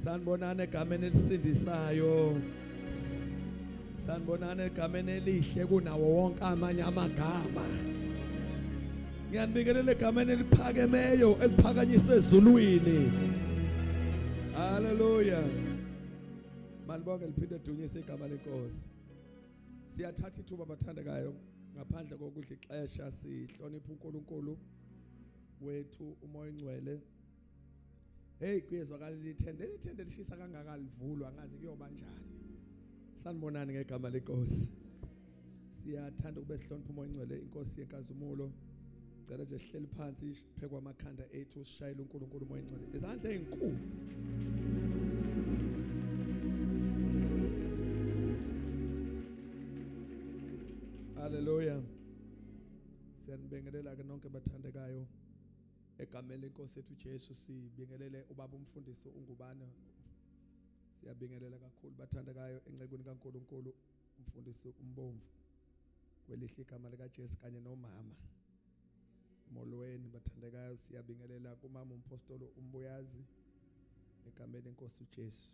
Sanibonani egameni elisindisayo. Sanibonani egameni elihle kunawo wonke amanye amagama. Ngiyanibingelela egameni eliphakemeyo eliphakanyiswe ezulwini. Hallelujah. Malibonge liphinde dunyise igama lenkosi. Siyathatha ithuba bathandekayo ngaphandle kokudla ixesha sihlonipha uNkulunkulu wethu uMoya oNgcwele. Hey kuyezwakala lithende lithende lishisa kangaka livulwa angazi kuyoba njani. Sanibonani ngegama lenkosi. Siyathanda ukube sihlonipha uMoya oNgcwele inkosi yenkazimulo. Cela nje sihleli phansi siphekwa amakhanda ethu sishayele uNkulunkulu uMoya oNgcwele. Izandla ezinkulu. Hallelujah. Siyanibingelela ke nonke bathandekayo. Egameni lenkosi yethu Jesu sibingelele ubaba umfundisi ungubane. Siyabingelela kakhulu bathandekayo encekwini kaNkuluNkulu umfundisi umbomvu kwelihle igama likaJesu kanye nomama. Molweni bathandekayo siyabingelela kumama umpostoli umbuyazi egameni lenkosi uJesu.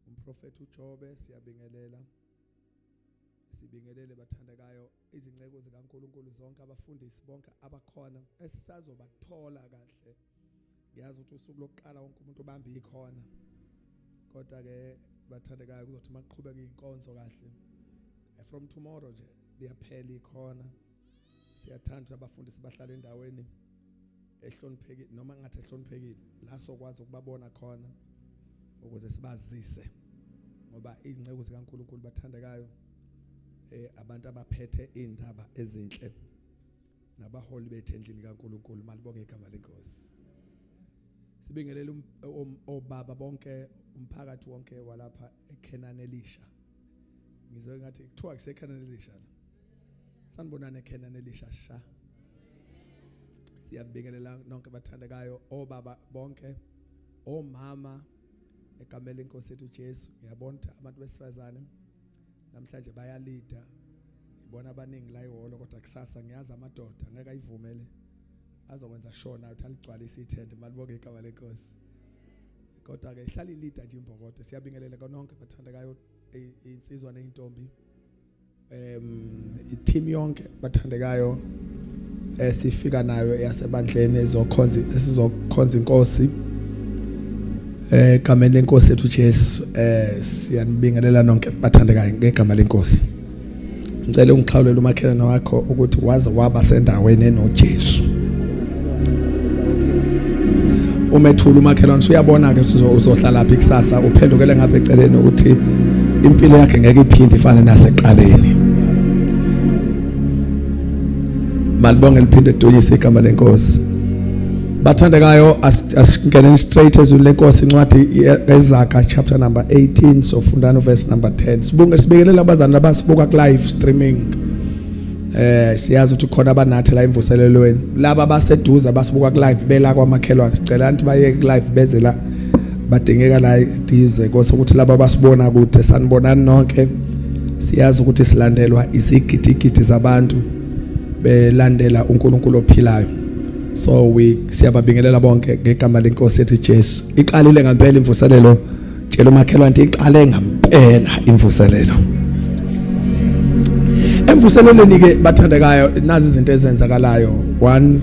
Umprofeti uJobe siyabingelela. Sibingelele bathandekayo izinceku zikaNkuluNkulu zonke abafundisi bonke abakhona esisazobathola kahle. Ngiyazi ukuthi usuku lokuqala wonke umuntu ubamba ikhona. Kodwa ke bathandekayo kuzothi maqhubeka inkonzo kahle. From tomorrow nje liyaphela ikhona. Siyathanda abafundisi bahlala endaweni ehloniphekile noma ngathi ehloniphekile la sokwazi ukubabona khona ukuze sibazise ngoba izinceku zikaNkuluNkulu bathandekayo abantu abaphethe indaba ezinhle nabaholi bethu endlini kaNkuluNkulu malibonge igama lenkosi. Sibingelele obaba bonke umphakathi wonke walapha eKhenani elisha. Ngizwe ngathi kuthiwa kuseKhenani elisha la. Sanibonani eKhenani elisha sha. Siyabingelela nonke bathandekayo obaba bonke omama egameni lenkosi yethu Jesu. Ngiyabona ukuthi abantu besifazane namhlanje bayalida. Ngibona abaningi la ihholo kodwa kusasa ngiyazi amadoda ngeke ayivumele azokwenza sure nayo ukuthi aligcwalise ithende malibonge igama lenkosi. Kodwa ke ihlala ilida nje imbokodo. Siyabingelela kononke bathandekayo insizwa nezintombi. I-team yonke bathandekayo esifika nayo yasebandleni ezokhonza esizokhonza inkosi egameni lenkosi yethu Jesu. Siyanibingelela nonke bathandekayo ngegama lenkosi. Ngicela ungixhawulele umakhelwane wakho ukuthi waze waba sendaweni enoJesu. Umethula umakhelwane usuyabona ke uzohlala phi kusasa uphendukele ngapha eceleni ukuthi impilo yakhe ngeke iphinde ifane naseqaleni. Malibonge liphinde dunyise igama lenkosi. Bathandekayo asingeneni straight ezwini lenkosi incwadi yeZaga chapter number 18 sofundana verse number 10. Sibonge sibikelela abazali abasibuka ku live streaming. Siyazi ukuthi khona abanathi la imvuselelweni. Laba abaseduze abasibuka ku live bela kwamakhelwane. Sicela ukuthi baye ku live beze la badingeka la eduze kose ukuthi laba abasibona kude sanibonani nonke. Siyazi ukuthi silandelwa izigidigidi zabantu belandela uNkulunkulu ophilayo. So we siyababingelela bonke ngegama lenkosi yethu Jesu. Iqalile ngempela imvuselelo. Tshela umakhelwane ukuthi iqale ngempela imvuselelo. Emvuselelweni ke bathandekayo nazi izinto ezenzakalayo. One,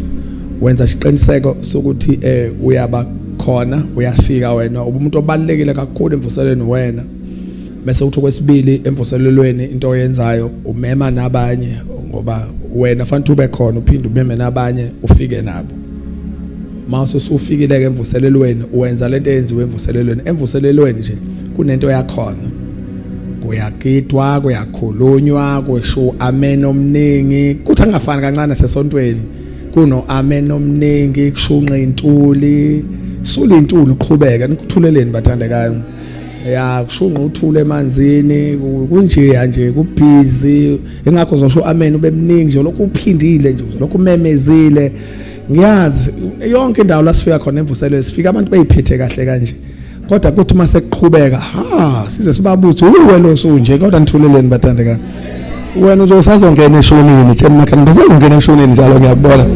wenza isiqiniseko sokuthi uyaba khona uyafika wena umuntu obalekile kakhulu emvuselelweni wena. Bese uthi kwesibili emvuselelweni into oyenzayo umema nabanye ngoba wena fanele ube khona uphinde umeme nabanye ufike nabo. Mase usufikile ke emvuselelweni wenza lento eyenziwe emvuselelweni. Emvuselelweni nje kunento yakhona. Kuyagidwa, kuyakhulunywa, kusho amen omningi. Kuthi angafani kancane sesontweni. Kuno amen omningi, kushunqa intuli. Sula intuli uqhubeke nikuthuleleni bathandekayo. Ya kushunqa uthule emanzini kunjeya nje kubhizi ingakho uzosho amen ube mningi nje lokhu uphindile nje lokhu umemezile. Ngiyazi yonke indawo la sifika khona emvuselelo sifika abantu beyiphethe kahle kanje kodwa kuthi mase kuqhubeka ha size sibabuze uwe lo sunje kodwa nithuleleni bathandekayo. Wena uzosazongena eshonini tshela umakhelwane usazongena eshonini njalo ngiyakubona.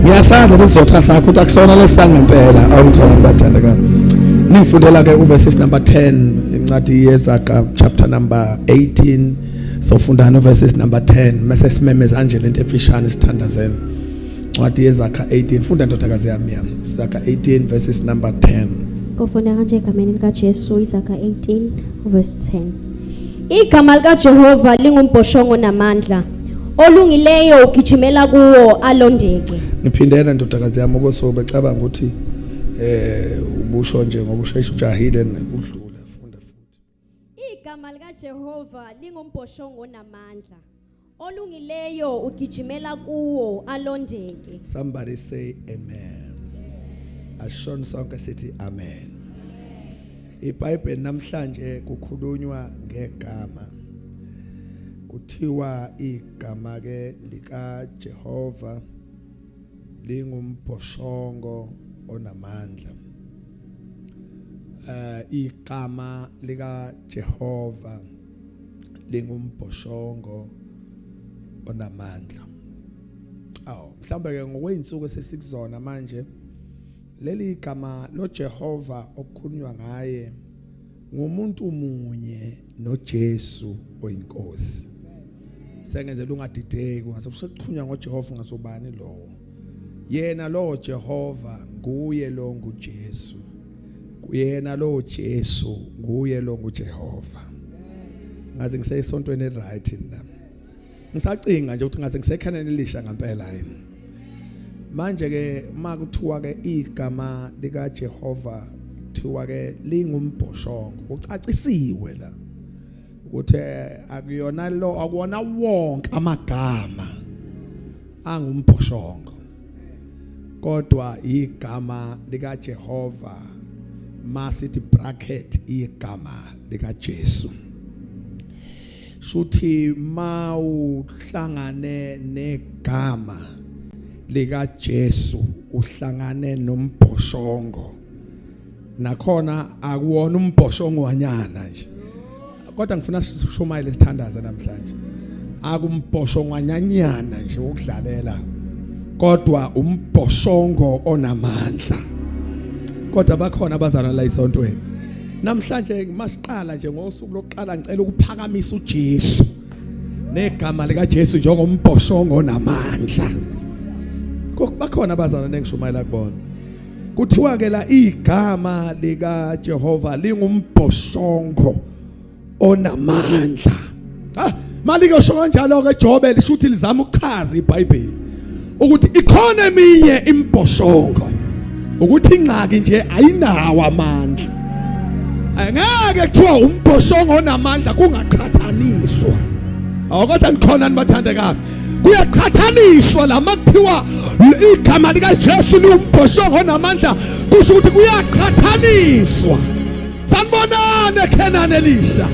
Ngiyasazi lesizotha sakho ukuthi akusona lesangempela awukhona bathandekayo. Ningifundela ke uverses number 10 incwadi yeZaga chapter number 18 sofunda no verses number 10 mase simemeza nje lento emfishane sithandazeni. Incwadi yeZaga 18 funda ndodakazi yami yami. Zaga 18 verses number 10. Kufunda kanje egameni likaJesu iZaga 18 verse 10. Igama likaJehova lingumbhoshongo namandla. Olungileyo ugijimela kuwo alondeke. Ngiphindela ndodakazi yami okosuku becabanga ukuthi eh ubusho nje ngoba usheshe ujahile udlule funda futhi. Igama likaJehova lingumbhoshongo namandla. Olungileyo ugijimela kuwo alondeke. Somebody say amen. Ashon sonke sithi amen. IBhayibheli namhlanje kukhulunywa ngegama. Kuthiwa igama ke lika Jehova lingumbhoshongo onamandla. Igama lika Jehova lingumbhoshongo onamandla. Aw, mhlawumbe ke ngokweinsuku esesikuzona manje leli gama lo Jehova okukhulunywa ngaye ngumuntu munye noJesu oyinkosi. Sengenzela ungadideki ungase usekuxhunywa ngoJehova ungasobani lowo. Yena lowo Jehova nguye lo nguJesu. Kuyena lo Jesu nguye lo nguJehova. Ngaze ngiseyisontweni right nami. Ngisacinga nje ukuthi ngaze ngisekhaneni elisha ngempela yini. Manje ke makuthiwa ke igama lika Jehova kuthiwa ke lingumbhoshongo kucacisiwe la ukuthi akuyona lo akuwona wonke amagama angumbhoshongo kodwa igama lika Jehova masithi bracket igama lika Jesu shuthi mawuhlangane negama lika Jesu uhlangane nombhoshongo nakhona akuwona umbhoshongo wanyana nje kodwa ngifuna sishumayele sithandaze namhlanje akumbhoshongwanyanyana nje ukudlalela kodwa umbhoshongo onamandla kodwa bakhona abazalwana la isontweni namhlanje masiqala nje ngosuku lokuqala ngicela ukuphakamisa uJesu negama lika Jesu njengombhoshongo onamandla bakhona abazalwane engishumayela kubona kuthiwa ke la igama lika Jehova lingumbhoshongo onamandla ah malike sho kanjalo ke Jobe lisho ukuthi lizama ukuchaza iBhayibheli ukuthi ikhona eminye imbhoshongo ukuthi ingxaki nje ayinawo amandla angeke kuthiwa umbhoshongo onamandla kungaqhathaniswa awukodwa nikhona nibathandekayo kuyaqhathaniswa la makuthiwa igama likaJesu liwumbhoshongo onamandla kusho ukuthi kuyaqhathaniswa sanibonani eKhenani elisha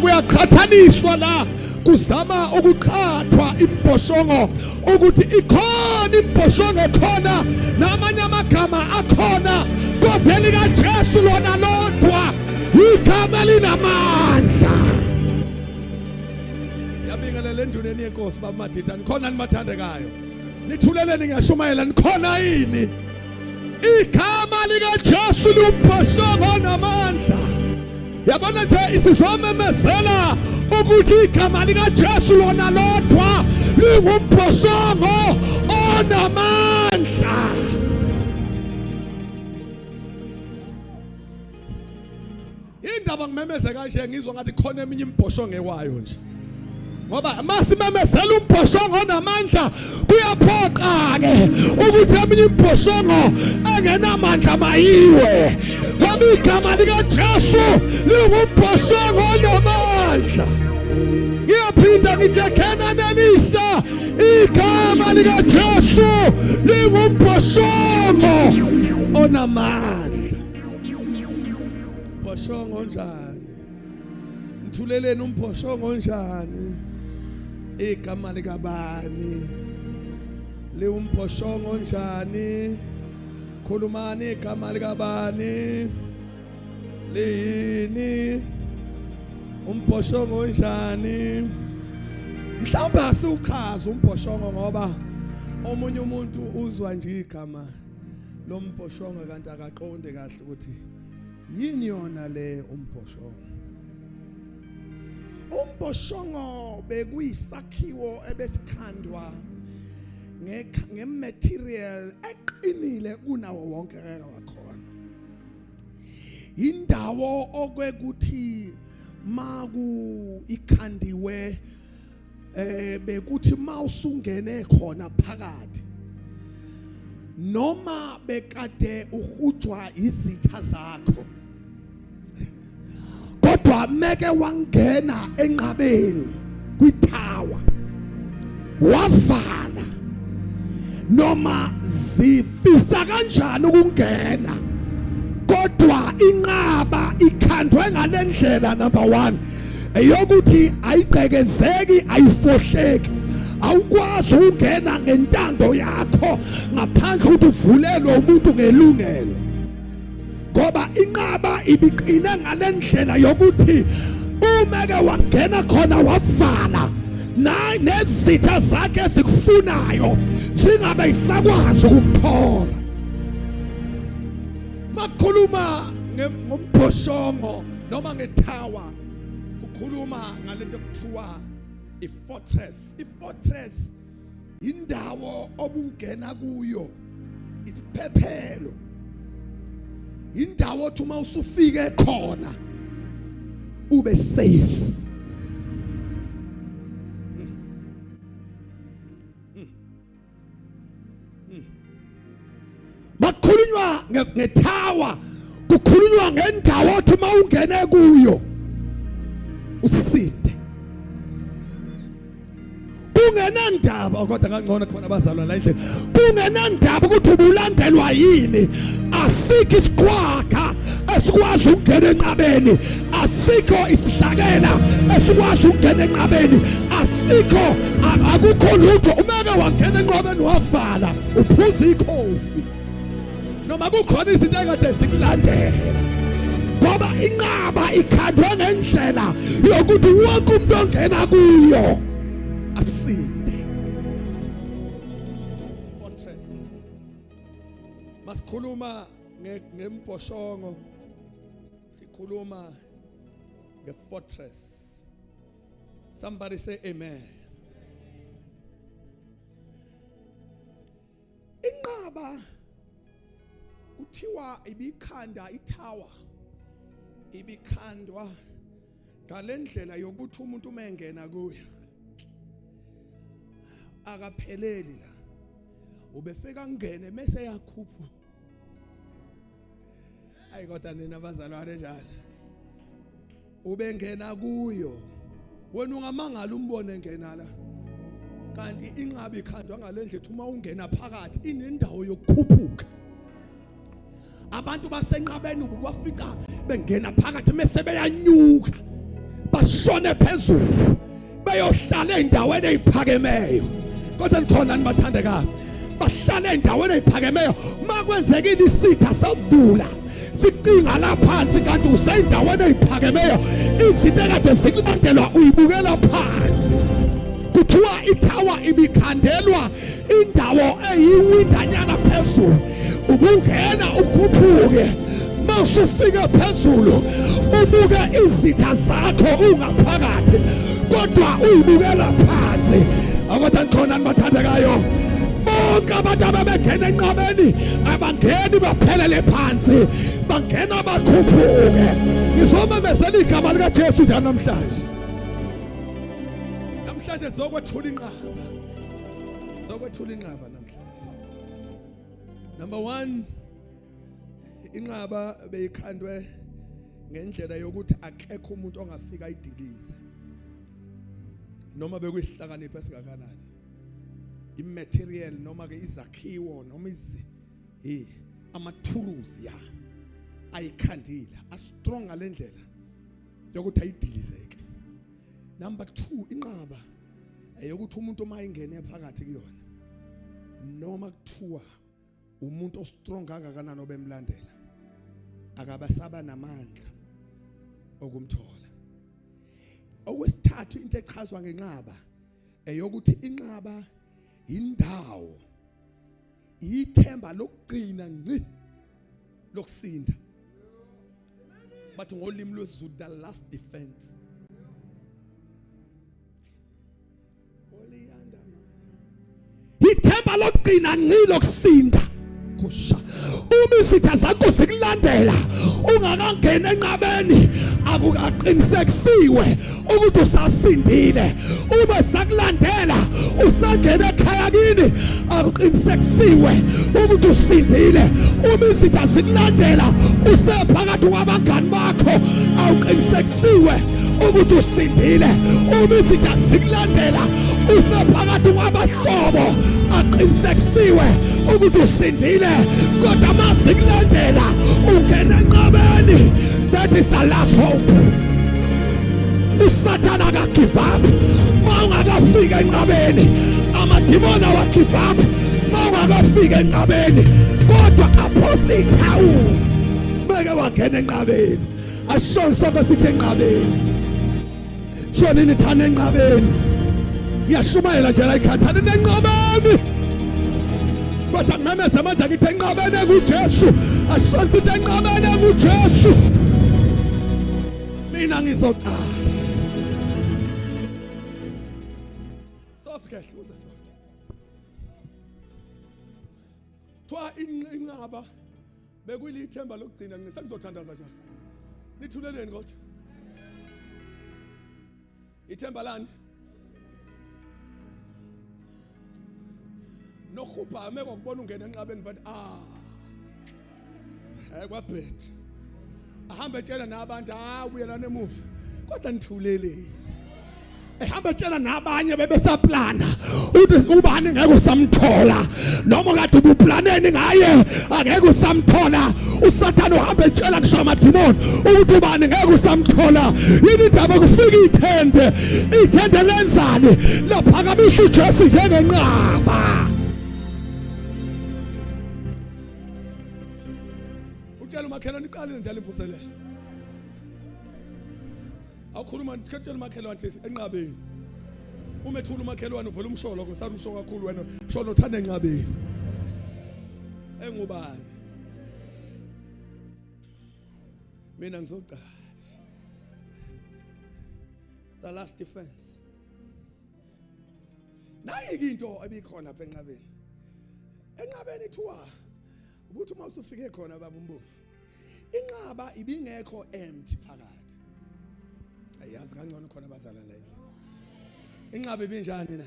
kuyaqhathaniswa la kuzama ukuqhathwa imbhoshongo ukuthi ikhona imbhoshongo ekhona namanye amagama akhona kodwa elikaJesu lona lodwa igama linamandla siyabingelela enduneni yenkosi baba Madida nikhona nibathandekayo nithuleleni ngiyashumayela nikhona yini igama likaJesu liwumbhoshongo onamandla yabona nje isizomemezela ukuthi igama likaJesu lona lodwa lingumbhoshongo onamandla Indaba ngimemeze kanje ngizwa ngathi khona eminye imibhoshongo ewayo nje. Ngoba masimemezela umbhoshongo onamandla kuyaphoqa ke ukuthi eminye imibhoshongo engenamandla mayiwe. Ngoba igama likaJesu lingumbhoshongo onamandla. Ngiyaphinda ngithi ekhena nelisha igama likaJesu lingumbhoshongo onamandla. Umbhoshongo onjani? Ngithuleleni umbhoshongo onjani? Igama likabani? Liwumbhoshongo onjani? Khulumani igama likabani? Liyini? Umbhoshongo onjani? Mhlawumbe asiwuchaza umbhoshongo ngoba omunye umuntu uzwa nje igama. Lo mbhoshongo kanti akaqonde kahle ukuthi yini yona le umbhoshongo. Umbhoshongo bekuyisakhiwo ebesikhandwa ngematerial eqinile kunawo wonke wakhona. Indawo okwekuthi maku ikhandiwe bekuthi mawusungene khona phakathi noma bekade uhujwa izitha zakho, kodwa meke wangena enqabeni kwithawa wavala, noma zifisa kanjani ukungena, kodwa inqaba ikhandwe ngalendlela. Number 1, eyokuthi ayigqekezeki, ayifohleki, awukwazi ukungena ngentando yakho ngaphandle ukuthi uvulelwe umuntu ngelungelo, ngoba inqaba ibiqine ngalendlela yokuthi uma ke wangena khona wavala, nezitha zakhe ezikufunayo zingabe isakwazi ukukuthola. Makhuluma ngombhoshongo noma ngethawa, kukhuluma ngalento ekuthiwa i-fortress. I-fortress indawo obungena kuyo, isiphephelo, indawo othi uma usufike khona ube safe. Makukhulunywa ngethawa, kukhulunywa ngendawo othi uma ungene kuyo usinde, kungenandaba. Kodwa kangcono khona abazalwa la endlini, kungenandaba ukuthi ubulandelwa yini, asikho isiqhwaga esikwazi ukungena enqabeni, asikho isihlakela esikwazi ukungena enqabeni, asikho, akukho lutho. Umeke wangena enqabeni wavala, uphuza ikhofi noma kukhona izinto ekade zikulandela, ngoba inqaba ikhandwe ngendlela yokuthi wonke umuntu ongena kuyo asinde. Fortress. Masikhuluma ngembhoshongo, sikhuluma ngefortress. Somebody say amen. Inqaba kuthiwa ibikhanda, ithawa ibikhandwa ngalendlela yokuthi umuntu uma engena kuyo akapheleli la, ubefika ngene mase yakhuphu. Ayi, kodwa nina abazalwane njalo ubengena kuyo, wena ungamangala umbone ngena la, kanti inqaba ikhandwa ngalendlela uma ungena phakathi inendawo yokukhuphuka. Abantu basenqabeni ubafika bengena phakathi mase beyanyuka bashone phezulu beyohlala endaweni eziphakemeyo. Kodwa nikhona nibathandekayo, bahlala endaweni eziphakemeyo. Makwenzekile isitha savula sicinga la phansi, kanti usendaweni eziphakemeyo, izinto ekade zikulandelwa uyibukela phansi. Kuthiwa ithawa ibikhandelwa indawo eyiwindanyana phezulu, ubungena ukhuphuke, masufike phezulu ubuke izitha zakho ungaphakathi, kodwa uyibukela phansi. Abathandi khona nibathandekayo, bonke abantu ababengena enqabeni abangeni baphelele phansi, bangena bakhuphuke. Ngizomemezela igama likaJesu njalo namhlanje. Namhlanje zokwethula inqaba, zokwethula inqaba namhlanje. Number 1, inqaba beyikhandwe ngendlela yokuthi akekho umuntu ongafika ayidilize noma bekuyihlakanipho esingakanani, imaterial noma ke izakhiwo noma izi amathuluzi ya ayikhandile a strong ngalendlela yokuthi ayidilizeke. Number 2, inqaba eyokuthi umuntu uma ingene phakathi kuyona, noma kuthiwa umuntu ostrong kangakanani obemlandela, akabasaba namandla okumthola. Okwesithathu, into echazwa ngenqaba eyokuthi inqaba indawo Ithemba lokugcina ngci lokusinda. Bathi ngolimi lwesiZulu the last defense. Ithemba lokugcina ngci lokusinda. Kusha. Uma izitha zakho zikulandela ungakangeni enqabeni akukaqinisekisiwe ukuthi usasindile. Uma sakulandela usangena ekhaya kini akuqinisekisiwe ukuthi usindile. Uma izitha zikulandela usephakathi kwabangani bakho awuqinisekisiwe ukuthi usindile. Uma izitha zikulandela usephakathi kwabahlobo aqinisekisiwe ukuthi usindile. Kodwa mazikulandela ungena enqabeni, that is the last hope. Usathana akagive up ma ungakafika enqabeni. Amadimoni awagive up ma ungakafika enqabeni, kodwa aphosa ithawula beke wangena enqabeni. Asishoni sonke sithi enqabeni, shonini thana enqabeni. Ngiyashumayela nje la ikhathani enqabeni, kodwa ngimemeze manje ngithi enqabeni enguJesu. Asishoni sithi enqabeni enguJesu. Mina ngizocasha. Soft kahle, uze soft. Thiwa inqaba bekuyilithemba lokugcina nci. Sengizothandaza njalo. Nithuleleni kodwa. Ithemba lani? Nohubhame kwakubona ungena enqabeni vathi ah. Hey kwabhethe. Ahambe etshela nabantu ah ubuyelana emuva. Kodwa nithuleleni. Ehamba etshela nabanye bebesaplana uthi ubani ngeke usamthola, noma kade ubuplaneni ngaye angeke usamthola. Usathane uhamba etshela ngisho amadimoni ukuthi ubani ngeke usamthola. Yini indaba kufika ithende? Ithende lenzani? Laphakamisa uJesu njengenqaba. Utshela umakhelwane iqalile njalo imvuselelo. Awukhuluma tshela umakhelwane thi enqabeni. Umethula umakhelwane uvela umsholo ngosana usho kakhulu wena sholo uthanda enqabeni. Engubani? Mina ngizocasha. The last defense. Nayi into ebikhona lapha enqabeni. Enqabeni ithiwa ukuthi uma usufike khona baba umbofu, inqaba ibingekho empty phakathi. Ayazi kangcono khona abazalwane la endlini. Inqaba ibinjani na?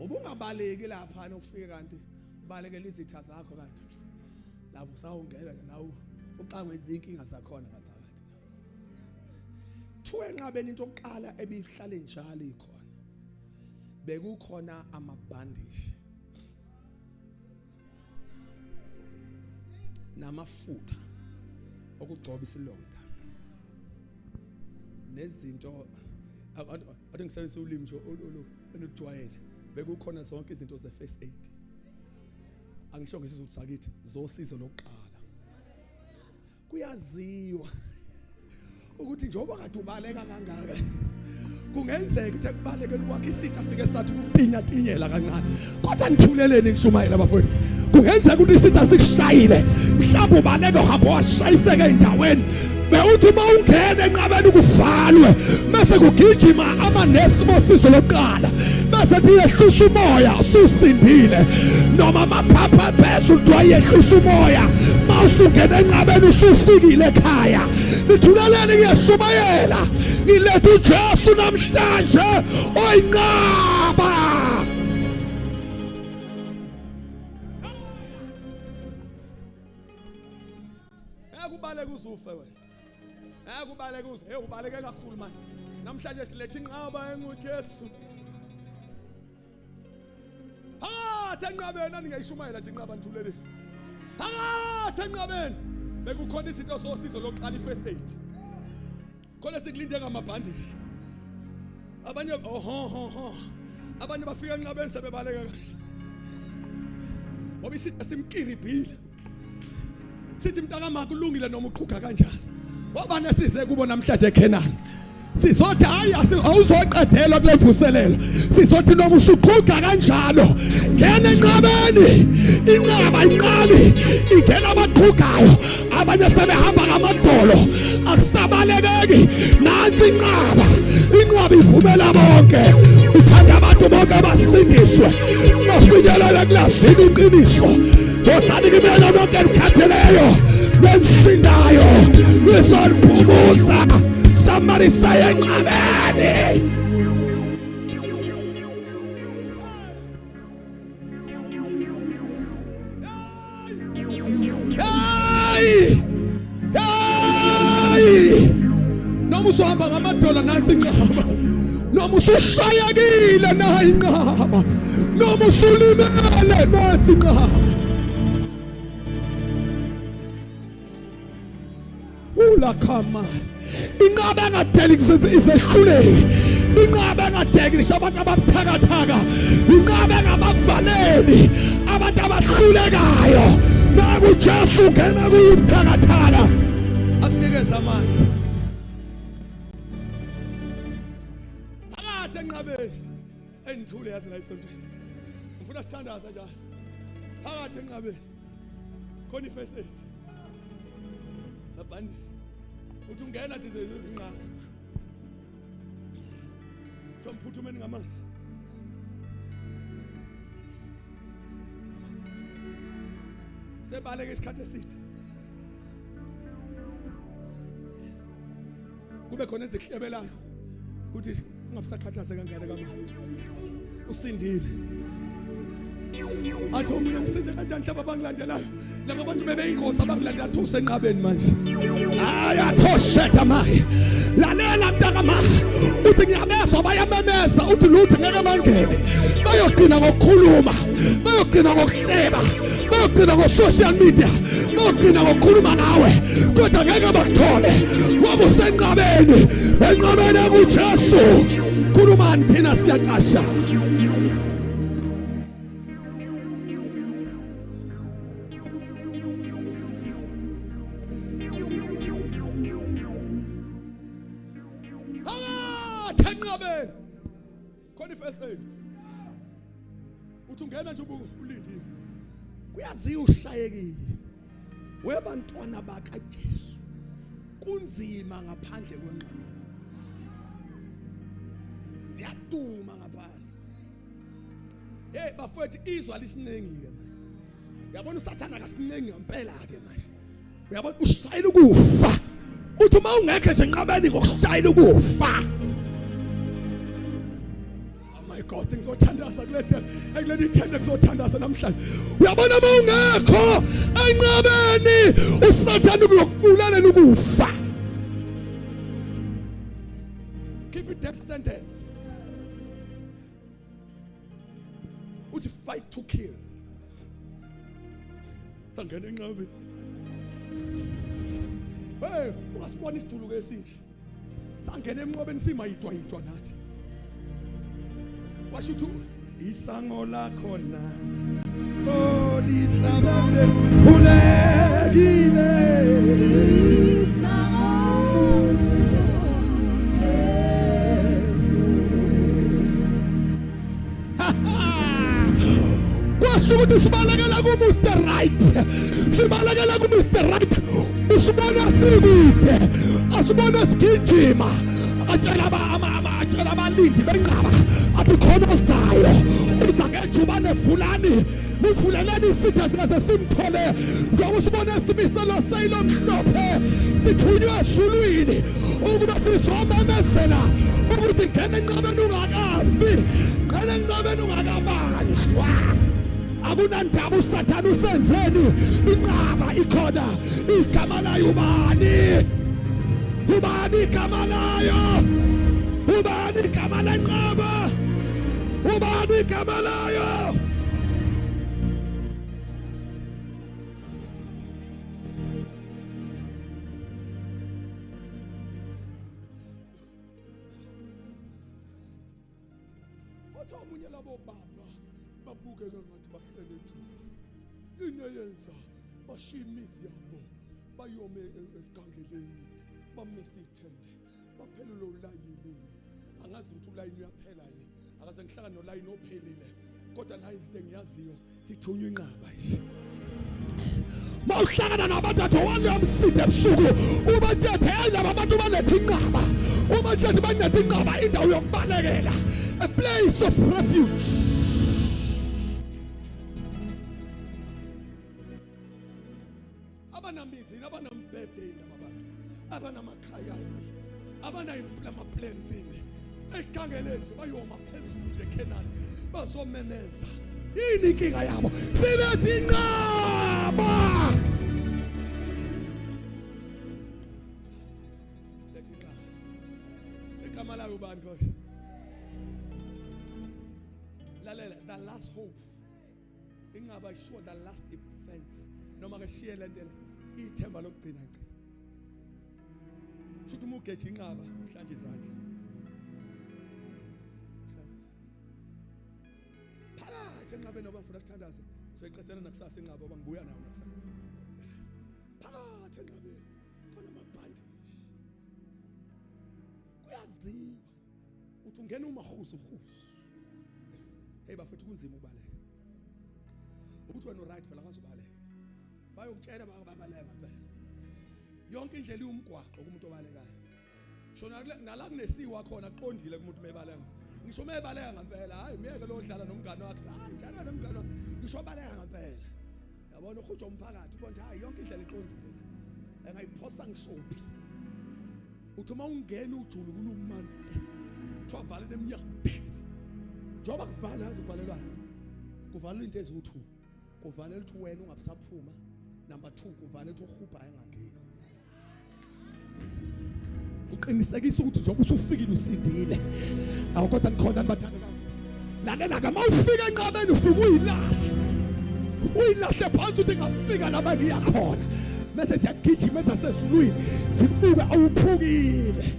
Ubungabaleki lapha ufike kanti ubalekela izitha zakho, kanti lapho usawungena nje nawe uxakwe izinkinga zakhona ngaphakathi. Thiwa enqabeni into yokuqala ebihlale njalo ikhona, bekukhona amabhandishi namafutha okugcoba isilonda nezinto. Ade ngisebenzisa ulimi nje olujwayele, bekukhona zonke izinto ze first aid. Angisho ngesizulu sakithi, zosizo lokuqala. Kuyaziwa ukuthi njengoba kade ubaleka kangaka, kungenzeka ukuthi ekubalekeni kwakhe isitha sike sathi ukutinya tinyela kancane. Kodwa nithuleleni ngishumayela bafowethu. Kungenzeka ukuthi isitha sikushayile, mhlawumbe ubaleke uhambe washayiseka endaweni, bewuthi uma ungena enqabeni kuvalwe, bese kugijima amanesi bosizo lokuqala, bese thi yehlisa umoya ususindile, noma amaphapha phezulu kuthiwa yehlisa umoya mawusungena enqabeni usufikile ekhaya. Nithuleleni ngiyashumayela, ngiletha uJesu namhlanje oyinqaba. Ngeke ubaleke uzufe wena. Ngeke ubaleke uze. Hey ubaleke kakhulu manje. Namhlanje siletha inqaba enguJesu. Phakathi enqabeni aningayishumayela nje inqaba nithulele. Phakathi enqabeni bekukhona izinto zosizo lokuqala, i-first aid. Khona sikulinde ngamabhandishi. Abanye oho ho ho. Abanye bafika enqabeni sebebaleka kanje. Ngoba isitha simkiribhile. Sithi mntakama kulungile noma uqhuga kanjani. Waba nesize kubo namhlanje eKhenani. Sizothi hayi awuzoqedelwa kule mvuselelo. Sizothi noma usuqhuga kanjalo. Ngena enqabeni, inqaba inqabi ingena abaqhugayo, abanye sebehamba ngamadolo, akusabalekeki. Nansi inqaba, inqaba ivumela bonke, uthanda abantu bonke abasindiswe bafinyelele kulazini iqiniso. Wozani kimina nonke enikhatheleyo nensindayo, ngizoniphumuza. Somebody say enqabeni. Hey! Hey! Noma usuhamba ngamadola nansi inqaba. Noma usushayekile nayi inqaba. Noma usulimele nansi inqaba. Ulakhama. Inqaba engadeli izehluleki. Inqaba engadeki ngisho abantu ababuthakathaka. Inqaba engabavaleli abantu abahlulekayo. Naku Jesu ungena kuyibuthakathaka. Akunikeza amandla. Phakathi enqabeni engithule yazi la esontweni. Ngifuna sithandaze njalo. Phakathi enqabeni. Khona i-first aid. Nabhandi. Uthi ungena nje izinqaba. Kuthiwa mphuthumeni ngamanzi. Sebaleke isikhathi eside. Kube khona ezikuhlebelayo ukuthi ungabusakhathazeka ngane kama. Usindile. Athi omunye ngisinde kanjani hlaba abangilandelayo. Laba bantu bebeyinkosi abangilandela athi usenqabeni manje. Hayi athosheda maye. Lalela mntakama. Uthi ngiyabezwa bayamemeza uthi lutho ngeke bangene. Bayogcina ngokukhuluma. Bayogcina ngokuhleba. Bayogcina ngo-social media. Bayogcina ngokukhuluma ngawe. Kodwa ngeke bakuthole. Ngoba usenqabeni. Enqabeni ekuJesu. Khulumani thina siyaqasha. Phakathi enqabeni khona i-first aid. Uthi ungena nje ulindile. Kuyaziwa ushayekile. Webantwana bakaJesu. Kunzima ngaphandle kwenqaba. Ziyaduma ngaphandle. Hey bafowethu izwa lisincengi ke manje. Uyabona uSathana akasincengi ngempela ke manje. Uyabona ushayela ukufa. Uthi uma ungekho nje enqabeni ngokushayela ukufa. Oh my God, ngizothandaza kule kuleli thende ngizothandaza namhlanje. Uyabona uma ungekho enqabeni uSathana ukuyokubulalela ukufa. Keep it death sentence. Uthi fight to kill. Sangena enqabeni. Hey, ungasibona isijuluko esinje. Sangena emnqobeni simayidwa yidwa nathi. Kwasho ukuthi isango lakhona. Oh, lisango ulekile. Isango Kwasho ukuthi sibalekela ku-Mr Right, sibalekela ku-Mr Right. Usibona sikude, asibona sigijima. Atshela atshela abalindi benqaba athi khona ozayo uza ngejubane vulani nivuleleni isitha singaze simthole njengoba usibone simiselo seyilomhlophe sithunywe ezulwini ukuba sizomemezela ukuthi ngena enqabeni ungakafi ngena enqabeni ungakabanjwa akunandaba usathane usenzeni inqaba ikhona igama layo ubani ubani igama layo ubani igama lenqaba ubani igama layo Wathi omunye labo baba babukeka ngathi bahlelekile. Into eyenza bashiya imizi yabo bayome esigangeleni bamise ithende baphelele ulayinini. Angazi ukuthi ulayini uyaphela yini. Akaze ngihlangane nolayini ophelile. Kodwa nayi izinto engiyaziyo, sithunywa inqaba nje. Mawuhlangana nabantu athi waluyamsida ebusuku, ubathethe hey laba bantu baletha inqaba. Ubathethe baletha inqaba, indawo yokubalekela, a place of refuge. Abanamizi, abanambhede indaba abantu, abanamakhaya yini, abanama-plans yini. Ekhangele nje bayoma phezulu nje Kenani bazomemeza. Yini inkinga yabo? Siletha inqaba. Letha inqaba. Igama layo ubani kodwa? Lalela, the last hope. Inqaba isure the last defense. Noma ke shiye lento le, ithemba lokugcina nje. Shuthi uma ugeja inqaba, hlanje izandla. Phakathi enqabeni ngoba ngifuna sithandaze. Soyiqedela nakusasa inqaba ngoba ngibuya nayo nakusasa. Phakathi enqabeni khona amabhandishi. Kuyaziwa. Uthi ungena umahuzu huzu. Hey bafethu, kunzima ukubaleka. Ukuthi wena right vela akazubaleka. Bayokutshela babaleka ngempela. Yonke indlela iwumgwaqo kumuntu obalekayo. Shona nala kunesiwa khona kuqondile kumuntu mebaleka. Ngisho mebaleka ngempela, hayi myeke lo dlala nomngane wakhe, hayi njalo nomngane wakhe. Ngisho baleka ngempela. Yabona uhujwa umphakathi ubona hayi yonke indlela iqondile la. Engayiphosa ngishophi. Uthi uma ungena ujulu kulumanzi ce. Kuthiwa vale neminyango. Njengoba kuvala yazi kuvalelwana. Kuvalelwa into eziwu2. Kuvalelwa ukuthi wena ungabusaphuma. Number 2 kuvalelwa ukuthi uhubha engangeni. Kuqinisekisa ukuthi njengoba usufikile usindile. Awu kodwa nikhona nibathandekayo. Lalela ke mawufika enqabeni ufika uyilahle. Uyilahle phansi uthi ngafika la ngiya khona. Bese siyagijima esasezulwini sikubuke awuphukile.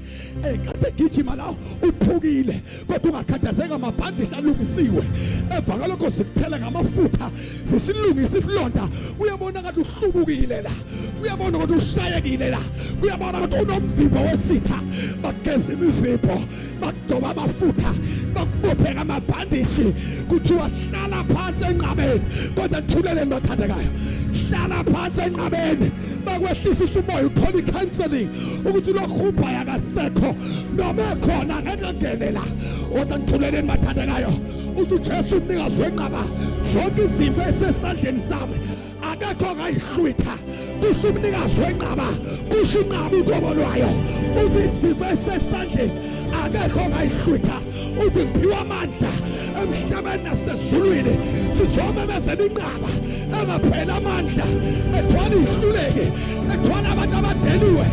Eh kade gijima la uphukile kodwa ungakhathazeka, amabhandishi alungisiwe. Emva kwalokho sikuthela ngamafutha sisilungisa isilonda. Uyabona ngathi uhlubukile la, uyabona ukuthi ushayekile la, uyabona ukuthi unomvimbo wesitha. Bageza imivimbo, bakugcoba amafutha, bakubophe ngamabhandishi, kuthiwa hlala phansi enqabeni. Kodwa thuleleni bathandekayo, hlala phansi enqabeni, bakwehlisa umoya, uthola i-counseling ukuthi lo hubha akasekho noma ekhona ngeke angene la. Kodwa ngithuleleni bathandekayo, uthi uJesu umnikazi wenqaba, zonke izimvu esesandleni sami akekho ongayihlwitha. Kusho umnikazi wenqaba, kusho inqaba uqobo lwayo, uthi izimvu esesandleni akekho ongayihlwitha. Uthi ngiphiwa amandla emhlabeni nasezulwini. Sizomemezela inqaba engapheli amandla, ethwala ihluleki, ethwala abantu abadeliwe,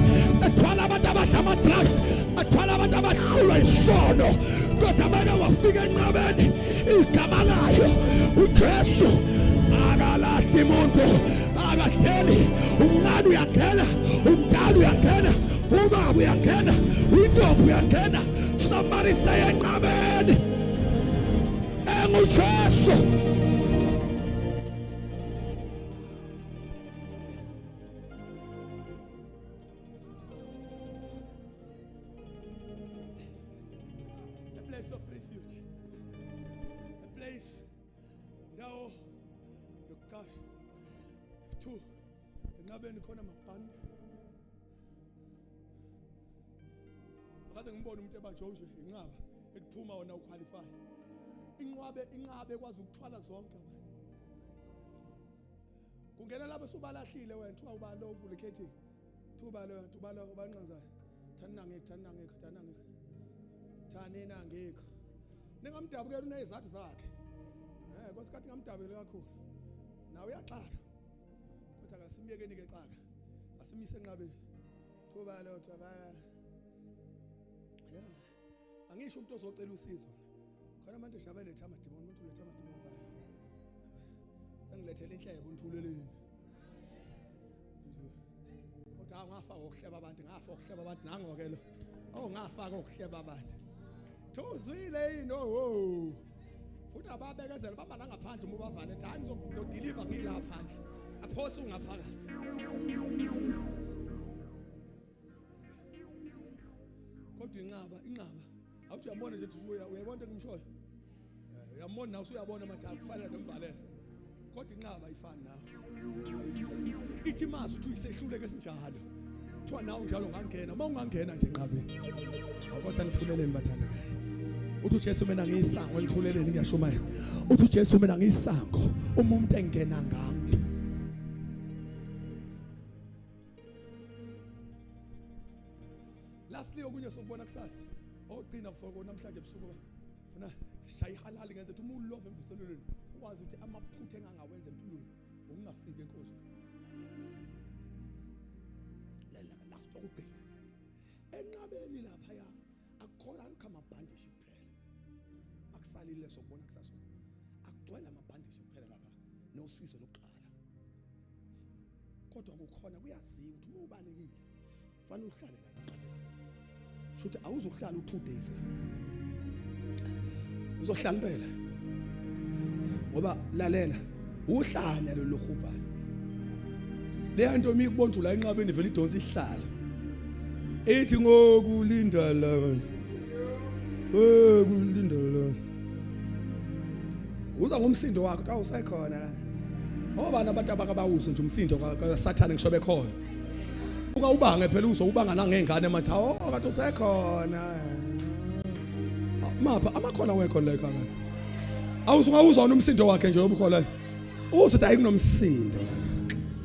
ethwala abantu abadla ama-drugs, ethwala abantu abahlulwa isono. Kodwa bake wafika enqabeni, igama layo uJesu, akalahli muntu, akadeli. Umncane uyangena, umdala uyangena, ubaba uyangena, intombi uyangena. Somebody say enqabeni enguJesu. A place of refuge, a place, ndawo yokucasha. Two, enqabeni khona amabhande. Akaze ngibone umuntu ebanjwe nje inqaba ekuphuma wona uqualify. Inqwabe, inqabe ekwazi ukuthwala zonke abantu. Kungena lapho subalahlile wena, thiwa ubani lo uvula ikhethi, thiwa ubani lo, ubani lo ubanqanzayo. Thani nangekho, thani nangekho, thani nangekho, thani nangekho. Ningamdabukeli, unezizathu zakhe. Kwesikhathi ngamdabukeli kakhulu. Nawe uyaxaka. Kodwa akasimyekeni ke xaka. Asimise enqabeni. Thuba lo, thuba. Yeah. Angisho umuntu ozocela usizo. Khona abantu nje abaletha amadimoni, umuntu uletha amadimoni vale. Sengilethele inhlebo nithuleleni. Uthi hawu ngafaka ukuhleba abantu, ngafaka ukuhleba abantu nango ke lo. Oh ngafaka ukuhleba abantu. Thuzile yini oh. Futhi ababekezela bamba la ngaphandle uma ubavale, ethi hayi ngizodeliver ngila phandle. Aphosa ungaphakathi. Kodwa inqaba, inqaba. Awuthi uyabona nje uthi uyabona into engimshoyo. Uyambona nawe usuyabona manje akufanele ngimvalele. Kodwa inqaba ayifani nawe. Ithi mazi ukuthi uyisehluleke esinjalo. Kuthiwa nawe njalo ungangena, uma ungangena nje enqabeni. Kodwa nithuleleni bathandekayo. Uthi uJesu mina ngiyisango nithuleleni ngiyashumayela. Uthi uJesu mina ngiyisango uma umuntu engena ngami. Lastly okunye sokubona kusasa. Ogcina for namhlanje ebusuku funa sishaye ihalali ngenze ukuthi uma ulove emvuselelweni wazi ukuthi amaphutha engangawenza empilweni ukungafiki enkonzweni. Lela last okugcina. Enqabeni lapha ya akukhona akukho amabhandishi kuphela. Akusalile sokubona kusasa. Akugcwele amabhandishi kuphela lapha nosizo lokuqala. Kodwa kukhona kuyaziwa ukuthi uma ubalekile fanele uhlale la enqabeni. Shuthi awuzohlala u2 days la. Uzohlala impela. Ngoba lalela uhlanya lo lohubhayo. Leya nto imikubona la enqabeni vele idonsa ihlala. Ithi ngokulinda la. Eh kulinda la. Uza ngomsindo wakho xa usekhona la. Obani abantu abakabawuzwe nje umsindo kaSathane ngisho bekhona. Ungawubange phela uzwe ubanga nangengane manje oh kanti usekhona. Mapha amakhona wekho la ekhaya. Awuzungawuzwa umsindo wakhe nje obukhola nje. Uzothi hayi kunomsindo.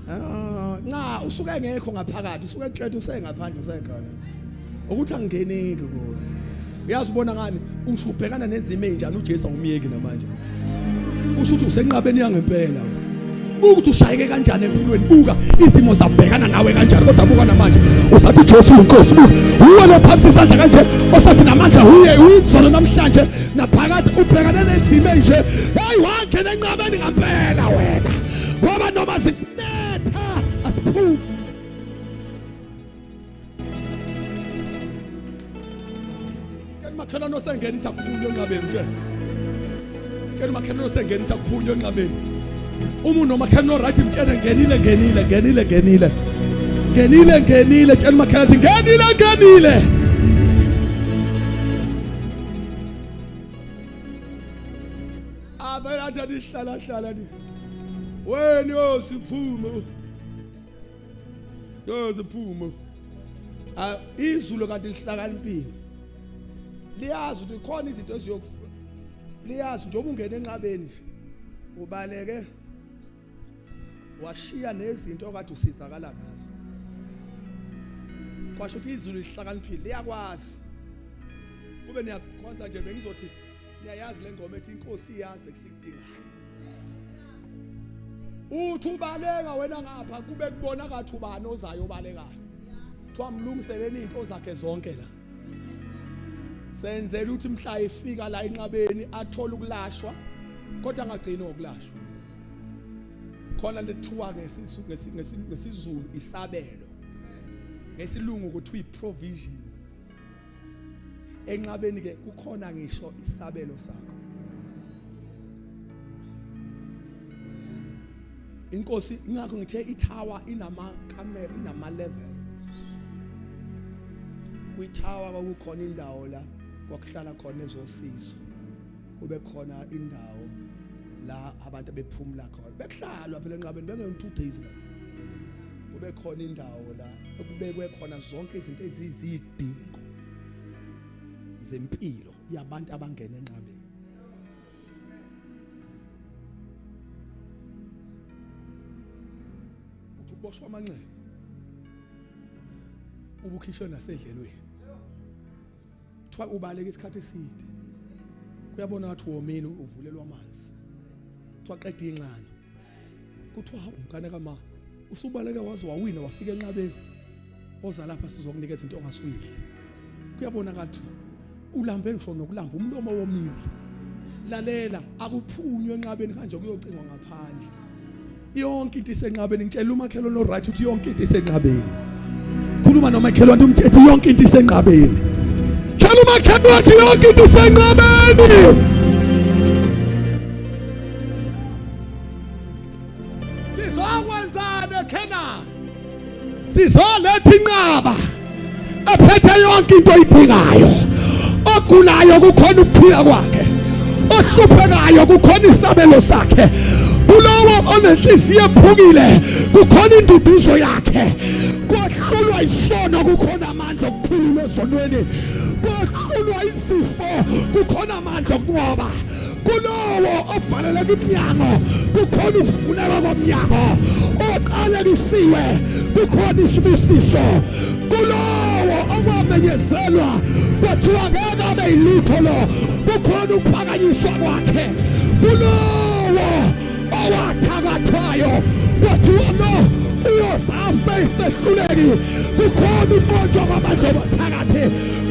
Ah, nca usuke engekho ngaphakathi, usuke ekhethe usengaphandle usekhona. Ukuthi angingeneki kuwe. Uyazi ubona ngani usho ubhekana nezimo ezinjani uJesu awumyeki namanje. Kusho ukuthi usenqabeni yangempela wena. Buka ukuthi ushayeke kanjani empilweni, buka izimo zabhekana nawe kanjani kodwa buka namanje usathi uJesu uyinkosi. Buka uwe lophamisa isandla kanje osathi namandla uye uyizolo namhlanje naphakade ubhekane nezimo enje. Hey wangena enqabeni ngampela wena. Ngoba noma zisinetha asiphumi. Tshela umakhelwane osengena ithi akuphunywe enqabeni tshela. Tshela umakhelwane osengena ithi akuphunywe enqabeni. Uma unomakhelwane oright mtshele ngenile ngenile ngenile ngenile. Ngenile ngenile tshela umakhelwane athi ngenile ngenile. Avela athi hlala hlala ni. Wena yosiphume. Yoziphumo. Ah izulu kanti lihlakaniphile. Liyazi ukuthi khona izinto eziyokufuna. Liyazi njengoba ungena enqabeni nje. Ubaleke washiya nezinto okade usizakala ngazo. Kwasho ukuthi izulu lihlakaniphile liyakwazi. Kube niyakhonza nje bengizothi niyayazi le ngoma ethi inkosi iyazi ekusikudingayo. Uthi ubaleka wena ngapha kube kubona kathi ubani ozayo obalekayo. Kuthiwa mlungiseleni izinto zakhe zonke la. Senzela ukuthi mhla efika la enqabeni athole ukulashwa kodwa angagcini ngokulashwa. Khona lethiwa ngesiZulu isabelo. Ngesilungu kuthiwa iprovision. Enqabeni ke kukhona ngisho isabelo sakho. Inkosi ingakho ngithe ithawa inamakamera inama levels. Kwithawa kwakukhona indawo la kwakuhlala khona ezosizo. Kube khona indawo la abantu bephumula khona. Bekuhlalwa phela enqabeni bengena 2 days la. Kube khona indawo la ekubekwe khona zonke izinto ezizidingo zempilo yabantu abangena enqabeni. Uthi uboshwa amanxeba ubukhishwe nasedlelweni. Kuthiwa ubaleka isikhathi eside. Kuyabona ngathi womile uvulelwa amanzi. Kuthiwa qeda inxano. Kuthiwa hawu mngane kama usubaleke waze wawina wafika enqabeni. Oza lapha sizokunikeza into ongasuyidla. Kuyabonakala ukuthi ulambe ngisho nokulamba umlomo womile. Lalela akuphunywe enqabeni kanje kuyocingwa ngaphandle. Yonke into isenqabeni ngitshela umakhelwane oright ukuthi yonke into isenqabeni. Khuluma nomakhelwane umthethe yonke into isenqabeni. Tshela umakhelwane ukuthi yonke into isenqabeni. Sizokwenzani eKhenani? Sizoletha inqaba ephethe yonke into oyidingayo. Ogulayo kukhona ukuphila kwakhe. Ohluphekayo kukhona isabelo sakhe. Kulowo onenhliziyo ephukile kukhona induduzo yakhe. Kohlulwa isono kukhona amandla okukhululwa ezonweni. Kohlulwa izifo kukhona amandla okunqoba. Kulowo ovaleleka iminyango kukhona ukuvuleka komnyango. Oqalekisiwe kukhona isibusiso. Kulowo okwamenyezelwa kwathiwa ngeke abe yilutho lo kukhona ukuphakanyiswa kwakhe. Kulowo owathakathwayo kwathiwa lo uyosafa isehluleki kukhona ukunqotshwa kwamandla phakathi.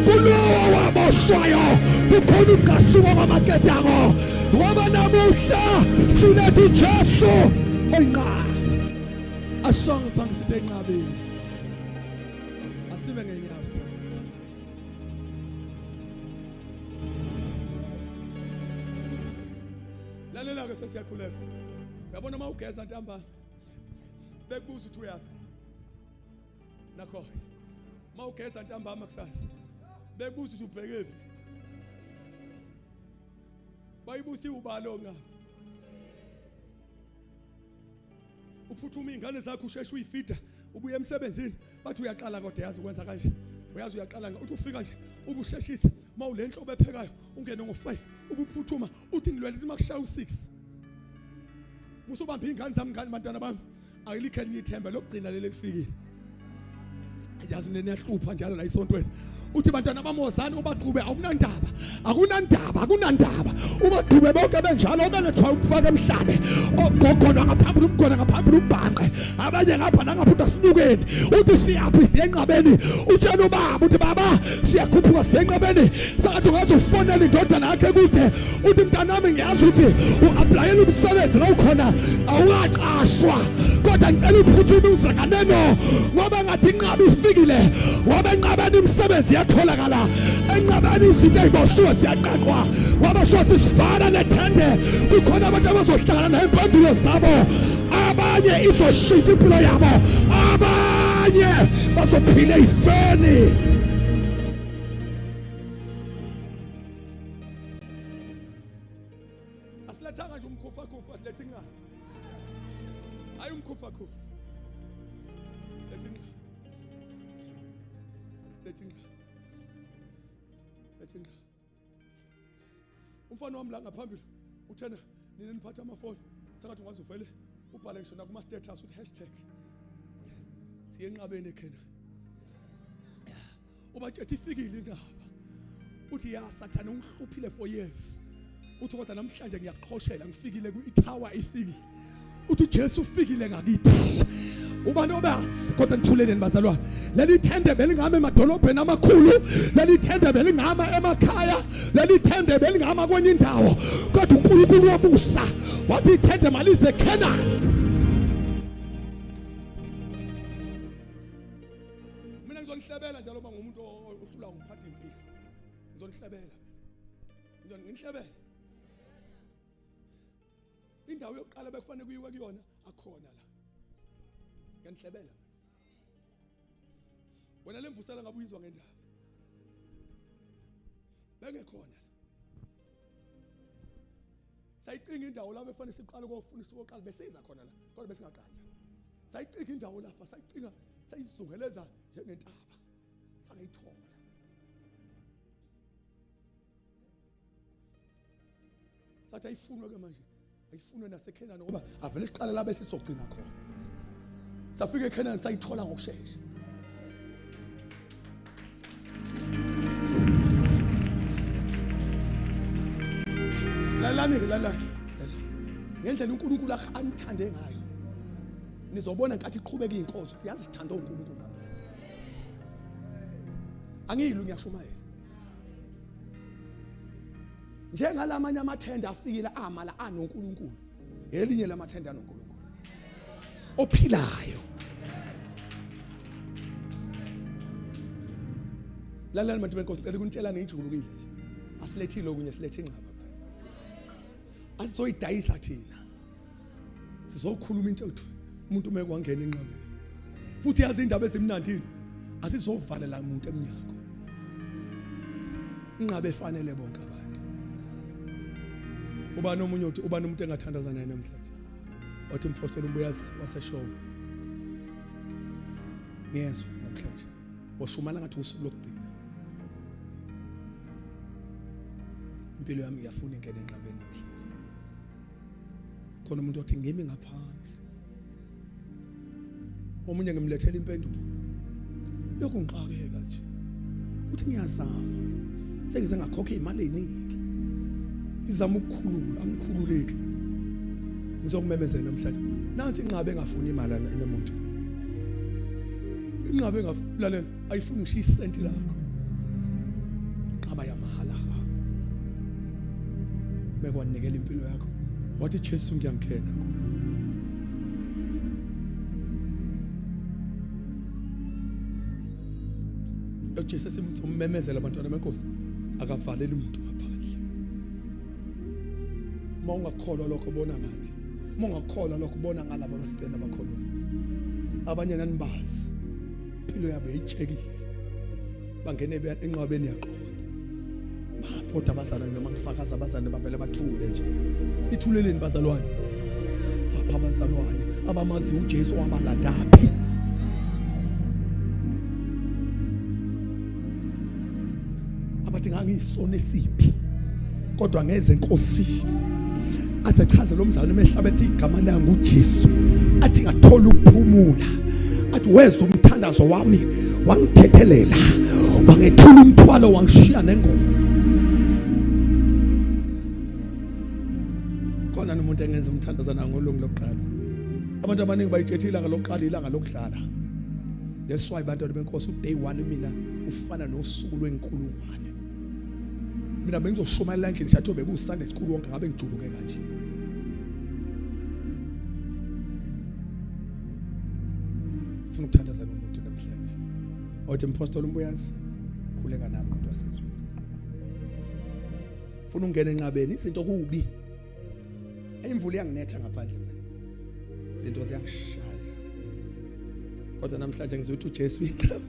Kulowo waboshwayo kukhona ukugasuka kwamaketango, ngoba namuhla siletha uJesu oyinqaba. Asonke sonke sithi enqabeni. Asibe ngenyawo sithandaze. Lalela ke sesiyakhuleka. Uyabona uma ugeza ntambama bekubuza ukuthi uyaphi. Nakho uma ugeza ntambama kusasa bekubuza ukuthi ubhekephi. Bayibusa ubalo ngapha. Uphuthuma izingane zakho usheshe uyifida ubuye emsebenzini bathi uyaqala kodwa yazi ukwenza kanje uyazi uyaqala uthi ufika nje ubusheshisa mawulenhlobo ephekayo ungene ngo5 ubuphuthuma uthi ngilwela ukuthi makushaya u6 musubamba izingane zami ngani bantwana bami ayilikho elinye ithemba lokugcina leli lifikile yazi niyahlupha njalo la isontweni uthi bantwana bamozani ubaqhube akunandaba akunandaba akunandaba ubaqhube bonke benjalo obelethwa ukufaka emhlane ogogona ngaphambili umgona ngaphambili ubhanqe abanye ngapha nangapha uthi asinukeni uthi siyaphi siye enqabeni utshela ubaba uthi baba siyakhuphuka siye enqabeni sakathi ungaze ufonele indodana yakhe kude uthi mntanami ngiyazi ukuthi u-aplayela umsebenzi la ukhona awukaqashwa kodwa ngicela uphuthume uze nganeno ngoba ngathi inqaba ifikile ngoba enqabeni imisebenzi iyatholakala enqabeni izinto ey'boshiwe ziyaqaqwa ngoba sothi sifana nethende kukhona abantu abazohlangana ney'mpendulo zabo abanye izoshintsha impilo yabo abanye bazophila ey'feni. Asilethanga nje umkhufakufa, silethe inqaba. Hayi umkhufakufa. Lethe inqaba. Lethe inqaba. Lethe inqaba. Umfana wami la ngaphambili uthena nina niphatha amafoni sengathi ungaze uvele ubhale ngisho nakuma status uthi hashtag siye enqabeni eKhenani. Ubatshethe ifikile indaba uthi ya sathane ungihluphile for years uthi kodwa namhlanje ngiyakuqhoshela ngifikile ku-ithawa ifikile uthi uJesu ufikile ngakithi ubani obazi kodwa nithuleleni bazalwane leli thende belingama emadolobheni amakhulu leli thende belingama emakhaya leli thende belingama kwenye indawo kodwa uNkulunkulu womusa wathi ithende malize Canaan. Mina ngizonihlebela njalo uma ngumuntu ohlula ngiphatha imfihlo. Ngizonihlebela. Ngizonihlebela. Indawo yokuqala bekufanele kuyiwe kuyona akhona la. Ngiyanihlebela. Wena lemvusela ngabe uyizwa ngendaba. Bengekhona la. Sayicinga indawo lapho efanele siqale ukufuna sikoqala besiza khona la kodwa besingaqali. Sayicinga indawo lapha sayicinga sayizungeleza njengentaba. Sangayithola. Sathi ayifunwe ke manje. Ayifunwe naseKhenani ngoba avele siqale la bese sizogcina khona. Safika eKhenani sayithola ngokusheshsha. Lalani ke lalani. Ngendlela uNkulunkulu anithande ngayo. Nizobona nkathi iqhubeka inkonzo yazi sithanda uNkulunkulu namhla. Angiyilwi ngiyashumayela. Njengalamanye amathenda afikile amala anoNkulunkulu. Elinye lamathenda anoNkulunkulu. Ophilayo. Lalani bantu benkosi ngicela ukunitshela ngijulukile nje. Asilethile okunye silethe ingqaba kuphela. Asizoyidayisa thina. Sizokhuluma into ethu umuntu uma kwangena enqabeni. Futhi yazi indaba ezimnandi asizovalela umuntu emnyango. Inqaba efanele bonke abantu. Ubani omunye uthi ubani umuntu engathandaza naye namhlanje? Othi umpostoli uMbuyazi waseShowe. Ngiyezwa namhlanje. Washumala ngathi usuku lokugcina. Impilo yami ngiyafuna ingene enqabeni namhlanje. Khona umuntu othi ngimi ngaphandle. Omunye ngimlethela impendulo. Lokhu ngixakeka nje. Uthi ngiyazama. Sengize ngakhokha imali eningi. Ngizama ukukhulula, angikhululeki. Ngizokumemezela namhlanje. Nansi inqaba engafuni imali enemuntu. Inqaba engafuni lalela ayifuni ngisho isenti lakho. Inqaba yamahala ha. Bekwanikela impilo yakho. Wathi Jesu ngiyangena kuwe. uJesu esimzomemezela abantwana benkosi akavaleli umuntu ngaphandle. Uma ungakholwa lokho bona ngathi, uma ungakholwa lokho bona ngalabo abasicela abakholwa. Abanye nanibazi impilo yabo yayitshekile, bangene enqwabeni yaqonda. Kodwa abazalwane noma ngifakaza abazalwane bavele bathule nje. Ithuleleni bazalwane? Apha abazalwane abamazi uJesu wabalandaphi? Abathi ngangiyisona esiphi kodwa ngeze enkosini. Aze achaze lo mzalwane emehlaba ethi igama langu uJesu. Athi ngathola ukuphumula. Athi wezwa umthandazo wami wangithethelela wangethula umthwalo wangishiya nengoma. Khona nomuntu engenza umthandazo nangolungu lokuqala. Abantu abaningi bayitshethe ilanga lokuqala ilanga lokudlala. That's why bantwana benkosi uday 1 mina ufana nosuku lwenkulungwane. Mina bengizoshumayela endlini shathi bekuwu Sunday school wonke ngabe ngijuluke kanje. Ufuna ukuthandaza nomuntu namhlanje. Othi mpostoli umbuyazi khuleka nami umuntu wasezulwini. Ufuna ungena enqabeni izinto kubi. Imvula iyanginetha ngaphandle mina. Izinto ziyangishaya. Kodwa namhlanje ngizothi uJesu inqaba.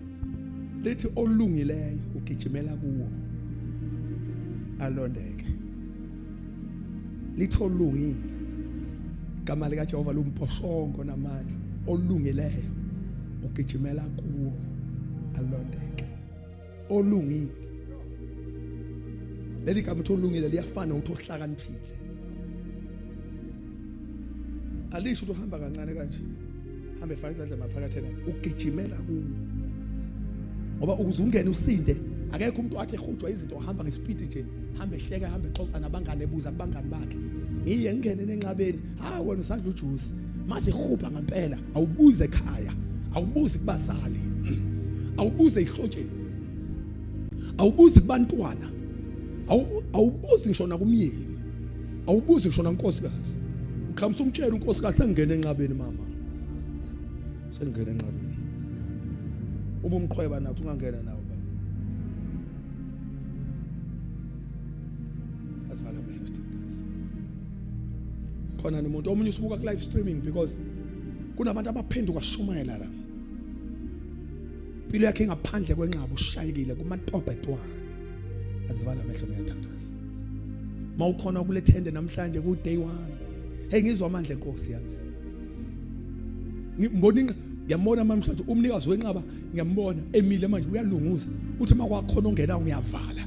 Lithi olungileyo ugijimela kuwo alondeke. Lithi olungile. Igama likaJehova lumposhongo namandla. Olungileyo ugijimela kuwo alondeke. Olungile. Leli gama uthi olungile liyafana uthi ohlakaniphile. Alisho ukuthi uhamba kancane kanje. Hambe efaka izandla maphakathi la ugijimela kuwo. Ngoba ukuze ungene usinde akekho umuntu wathi ehujwa izinto uhamba ngespeed nje hambe ehleka hambe exoxa nabangane ebuza kubangani bakhe. Ngiye ngingene nenqabeni ha wena usadla ujuice. Mase ihubha ngempela awubuze ekhaya awubuzi kubazali awubuze ehlotsheni awubuzi kubantwana awubuzi ngisho nakumyeni awubuzi ngisho nankosikazi uqhamusa umtshela unkosikazi sengingena enqabeni mama sengingena enqabeni ubumqhweba nathi ungangena nawe baba asivala amehlo sithandaze khona nomuntu omunye usubuka ku live streaming because kunabantu abaphenduka shumayela la impilo yakhe ingaphandle kwenqaba ushayekile kumatobhetwana azivala amehlo ngiyathandaza mawukhona kulethende namhlanje ku day 1 hey ngizwa amandla enkosi yazi ngibona ngiyambona namhlanje umnikazi wenqaba ngiyambona emile manje uyalunguza uthi makwakhona ongena ngiyavala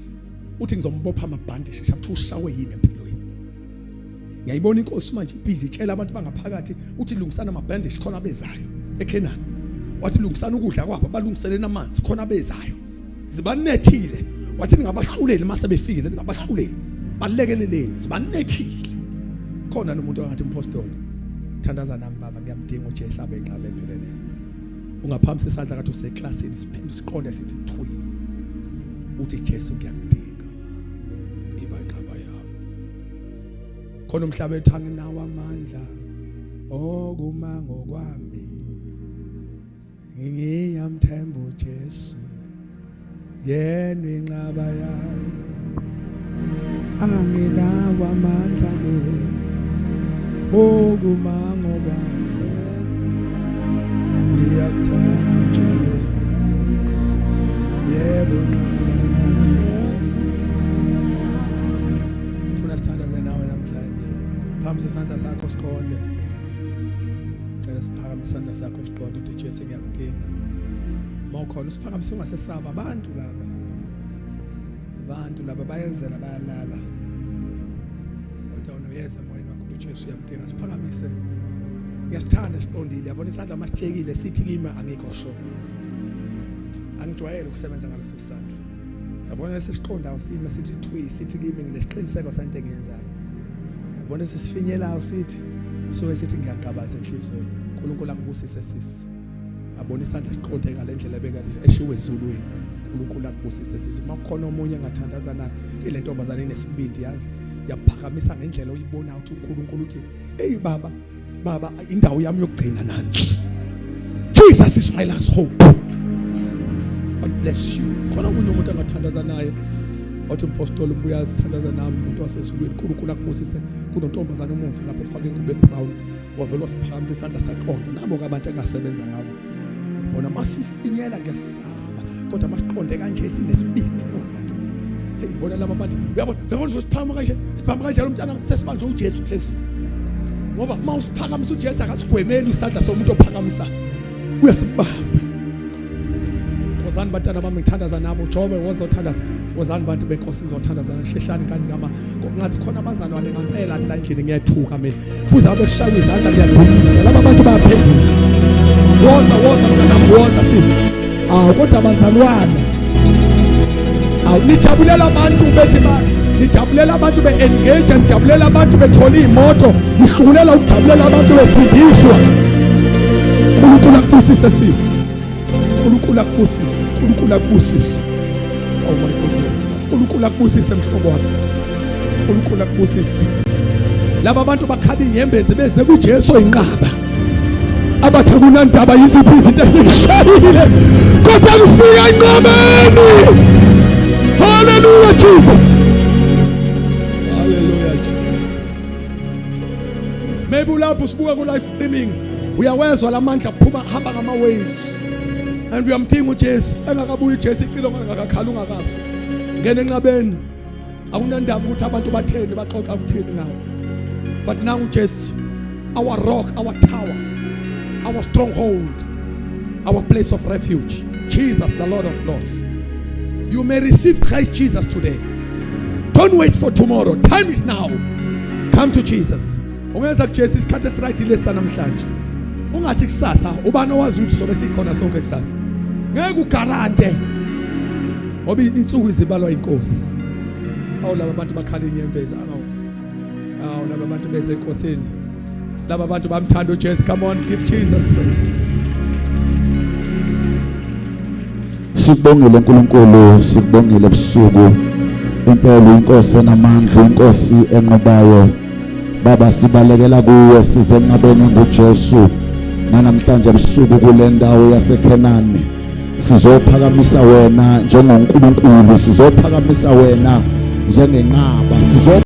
uthi ngizombopha amabhandi shesha uthi ushawe yini empilweni ngiyayibona inkosi manje ibhizi itshela abantu bangaphakathi uthi lungisana amabhandishi khona abezayo eKhenani wathi lungisana ukudla kwabo balungiseleni amanzi khona abezayo zibanethile wathi ningabahluleli mase befikile ningabahluleli balekeleleni zibanethile khona nomuntu ongathi impostoli thandaza nami baba ngiyamdinga uJesu abe enqabe empilweni yami ungaphamisa isandla kathi useklasini siphinde siqonde sithi thwi uthi Jesu ngiyakudinga iba inqaba yami khona umhlaba ethi anginawo amandla okuma ngokwami ngiyamthemba uJesu yena inqaba yami anginawo amandla ke okuma ngokwami ngiyamthanda uJesu yebo nqaba yami funa sithandaze nawe namhlanje. isandla sakho siqonde. Cela siphakamise isandla sakho siqonde uthi Jesu ngiyakudinga. Uma ukhona usiphakamise ungasesaba abantu laba. Abantu laba bayezela bayalala. Kodwa wena uyeza emoyeni wakho uthi Jesu uyamdinga siphakamise. Ngiyasithanda siqondile yabona isandla masitshekile sithi kimi angikho sure. Angijwayele ukusebenza ngaleso sandla. Yabona sesiqondayo sime sithi thwi sithi kimi nginesiqiniseko sento engiyenzayo. Yabona sesifinyelayo sithi suke sithi ngiyagabaza enhlizweni. uNkulunkulu akubusise sisi. Abona isandla siqonde ngalendlela ebekade eshiwe ezulwini. uNkulunkulu akubusise sisi. Uma kukhona omunye engathandaza naye ile ntombazane inesibindi yazi yaphakamisa ngendlela oyibonayo ukuthi uNkulunkulu uthi hey baba baba indawo yami yokugcina nansi. Jesus is my last hope. God bless you. Khona omunye umuntu angathandaza naye wathi mpostoli ubuyazi thandaza nami umuntu wasezulwini uNkulunkulu akubusise kunontombazane omumva lapho ufake ingubo ebrown wavele wasiphakamisa isandla saqonda nabo ke abantu engasebenza ngabo yabona masifinyela ngiyasaba kodwa masiqonde kanje sinesibindi oh madoda hey ngibona laba bantu uyabona uyabona nje siphakama kanje siphakama kanjalo umntana sesibanje uJesu phezulu ngoba uma usiphakamisa uJesu akasigwemeli isandla somuntu ophakamisa uyasibamba wozani bantwana bami ngithandaza nabo Jobe wozothandaza wozani bantu benkosi ngizothandaza sheshani kanje ngama ngathi khona abazalwane ngempela la endlini ngiyethuka mina futhi abe kushaywa izandla ngiyadumisa laba bantu bayaphenduka woza woza mntanami woza sisi awu kodwa abazalwane awu nijabulela abantu bethi ba nijabulela abantu be-engage nijabulela abantu bethola iy'moto nihlukulela ukujabulela abantu besindiswa uNkulunkulu akubusise sisi uNkulunkulu akubusise uNkulunkulu akubusise oh my goodness uNkulunkulu akubusise mhlobo wami uNkulunkulu akubusise laba bantu bakhala inyembezi beze kuJesu oyinqaba abathi akunandaba yiziphi izinto esikushayile kodwa kufika enqabeni haleluya Jesus haleluya Jesus maybe ulapho usibuka ku live streaming uyawezwa lamandla phuma hamba ngama waves and uyamdinga uJesu engakabuyi uJesu icilo ngakakhala ungakafi ngena enqabeni akunandaba ukuthi abantu batheni baxoxa ukuthini ngawo but nangu uJesu our rock our tower our stronghold our place of refuge Jesus the Lord of Lords you may receive Christ Jesus today don't wait for tomorrow time is now come to Jesus ungeza kuJesu isikhathi esiright lesi sanamhlanje ungathi kusasa ubani owazi ukuthi sobe sikhona sonke kusasa ngeke ugarante ngoba insuku izibalwa inkosi awu laba bantu bakhala inyembezi awu awu laba bantu beze enkosini laba bantu bamthanda uJesu come on give Jesus praise Sikubongile uNkulunkulu sikubongile ebusuku impela inkosi enamandla inkosi enqobayo baba sibalekela kuwe size enqabeni nguJesu nanamhlanje ebusuku kule ndawo yaseKhenani sizophakamisa wena njengoNkulunkulu sizophakamisa wena njengenqaba sizo